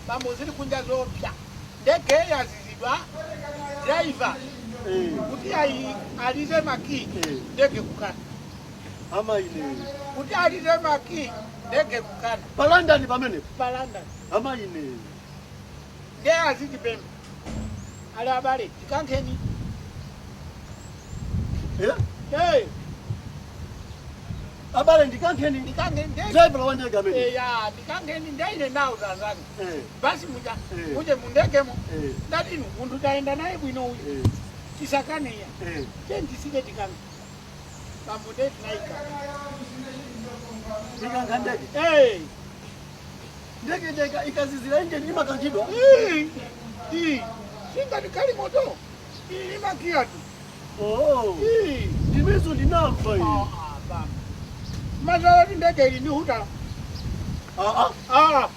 Bambo, zili kunja zopya, ndege yazizidwa, driver kuti alize makiyi, ndege kukana. Amaine! Kuti alize makiyi, ndege kukana. Pa London pamenepo? Pa London. Amaine! Nde azitipemba ali, "Abale, tikankheni." Eh? Hey. "Abale, ndikankheni." Ndikankheni ndege. Driver wa ndege amene? Eya, ndikankheni. Ndeine nawo zazanga basi muja muje mundegemo. Ndatinu munthu tayenda naye bwino uyu, tisakaneya. Tentisike tikange, bambo, nde tinaika. Tikankha ndege? Hey. Ndege ija ikazizira injini imakankhidwa? Singati kali moto, imakiya tu. Oh. Ndimezo ndinamva iyi. Mazala ti ndege ili ndi hutala. Ah, ah. Ah.